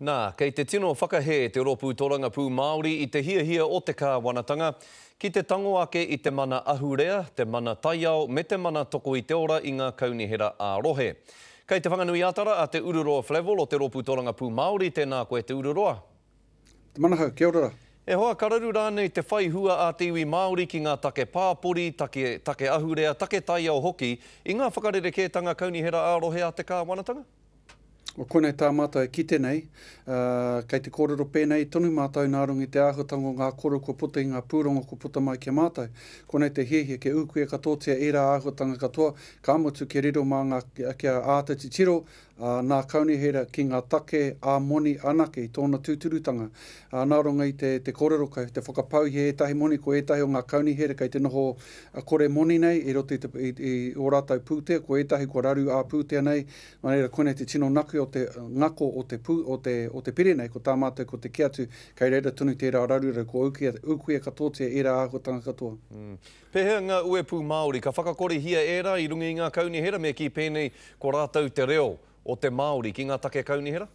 Nā, kei te tino whakahē te Rōpū Torangapū Māori i te hiahia o te kāwanatanga ki te tango ake i te mana ahurea, te mana taiao me te mana toko i te ora i ngā kaunihera ā-rohe. Kei Te Whanganui-a-Tara a Te Ururoa Flavell o te Rōpū Torangapū Māori, tēnā koe Te Ururoa. Te Manahau, kia ora rā. E hoa, ka raru rānei te whai hua a te iwi Māori ki ngā take pāpori, take, take ahurea, take taiao hoki i ngā whakarerekētanga kaunihera ā-rohe a te kāwanatanga? Koinei tā mātou e kite nei, ā, kei te kōrero pēnei tonu mātou nā runga i te āhuatanga o ngā koro kua puta i ngā pūrongo kua puta mai ki a mātou. Koinei te hiahia kia ūkuia katoatia ērā āhuatanga katoa, ka mutu kia riro mā ngā, kia āta titiro ā nā kaunihera ki ngā take ā-moni anake i tōna tūturutanga. Ā, nā runga i te, te kōrero kei te whakapauhia ētahi moni, ko ētahi o ngā kaunihera kei te noho kore moni nei i roto i te, i, i ō rātou pūtea, ko ētahi kua raru ā-pūtea nei, Nā reira, koinei te tino naki o te ngako o te pū, o te, o te pire nei, ko tā mātou ko te kī atu, kei reira tonu tērā raruraru, kua ukia, ūkuia katoatia ērā āhuatanga katoa. Mm. Pēhea ngā uepū Māori? Ka whakakorehia ērā i runga i ngā kaunihera me kī pēnei ko rātou te reo o te Māori ki ngā take kaunihera?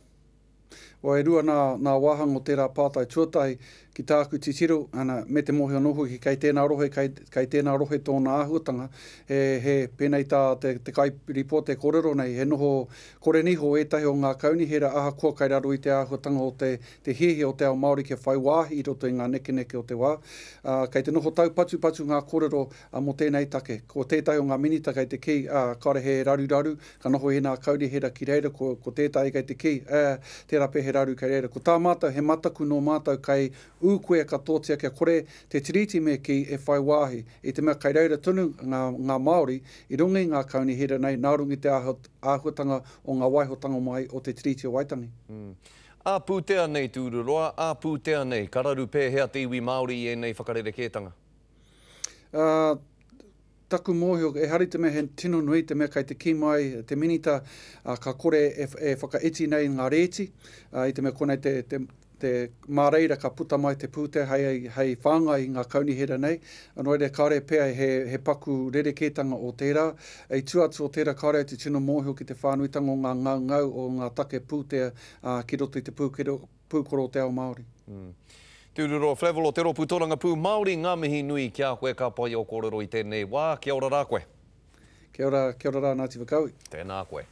Well, e rua nā, nā wāhanga o tērā pātai. Tuatahi, ki tāku titiro, ana, me te mōhio anō hoki, kei tēnā rohe, kei, kei tēnā rohe tōna āhuatanga. He, he, pēnei tā te, te kairīpoata e kōrero nei, he noho kore niho ētahi o ngā kaunihera ahakoa kei raro i te āhuatanga o te, te hiahia o te ao Māori kia whai wāhi i roto i ngā nekeneke o te wā. Ā, kei te noho taupatupatu ngā kōrero mō tēnei take. Ko tētahi o ngā minita kei te kī, ā, kāore he raruraru, ka noho ēnā kaunihera ki reira, ko, ko tētahi kei te kī, ā, tērā pea he raru kei reira. Ko tā mātou, he mataku nō mātou kei ū koe katoatia kia kore te Tiriti me kī e whai wāhi, i te mea kei reira tonu ngā, ngā Māori i runga i ngā kaunihera nei nā runga i te āhuatanga o ngā waihotanga mai o te Tiriti o Waitangi. Ā-pūtea nei Te Ururoa, ā-pūtea nei, ka raru pēhea te iwi Māori i ēnei whakarerekētanga? Ā, taku mōhio, ehara i te mea he tino nui te mea kei te kī mai te Minita, ā, ka kore e, e whakaiti nei ngā rēti, ā, i te mea konei te, te, te, mā reira ka puta mai te pūtea hei, hei whāngai i ngā kaunihera nei, nō reira kāore pea he, he paku rerekētanga o tērā. I tua atu o tērā kāore au te tino mōhio ki te whānuitanga o ngā ngaungau o ngā take pūtea, ā, ki roto i te pūkero, pūkoro o te ao Māori. Te Ururoa Flavell o Te Rōpū Torangapū Māori, ngā mihi nui ki a koe, ka pai ō kōrero i tēnei wā. Kia ora rā koe. Kia ora, kia ora rā Ngāti Whakaue. Tēnā koe.